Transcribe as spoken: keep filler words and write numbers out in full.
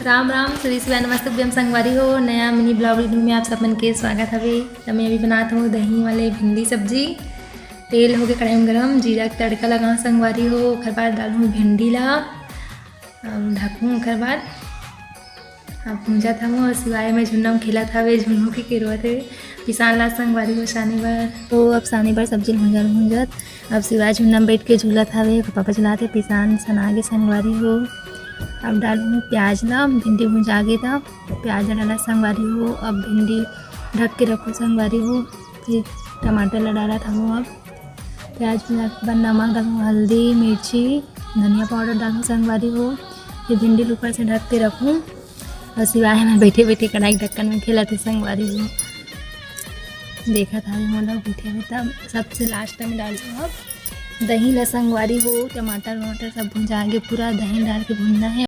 राम राम, श्री शिवाय नमस्तुभ्यम संगवारी हो। नया mini vlog video में आप सब मन के स्वागत हवे। त मैं अभी बनात हूँ दही वाले भिंडी सब्जी। तेल होगे कढ़ाई में गरम, जीरा के तड़का लगाऊँ संगवारी हो। ओकर बाद डालूँ भिंडी ला, अब ढकूँ। ओकर बाद अब भूंजत हवं और शिवाय में झुन्ना में खेलत हवे, झुन्नू के किरवत हवे। पिसान ला संगवारी हो साने बर। तो अब साने बर सब्जी भूंजत भूंजत अब शिवाय झुन्ना में बैठ के झूलत हवे, ओकर पापा झुलात हे, पिसान सना गे संगवारी हो। अब डालूँ प्याज ला, भिंडी भुंजा गे त प्याज ला डाला संगवारी हो। अब भिंडी ढक के रखो संगवारी हो। फिर टमाटर ला डालत हवं। अब प्याज भुंजा के बाद नमक डालूँ, हल्दी, मिर्ची, धनिया पाउडर डालूँ संगवारी हो। फिर भिंडी ला ऊपर से ढक के रखूँ और शिवाय में बैठे बैठे कढ़ाई के ढक्कन में खेलत हे संगवारी हो। देखत हवे मोला बैठे हुए, तब सबसे लास्ट में डालूँ अब दही ला संगवारी हो। टमाटर वमाटर सब भुंजा गे, पूरा दही डाल के भुनना हे।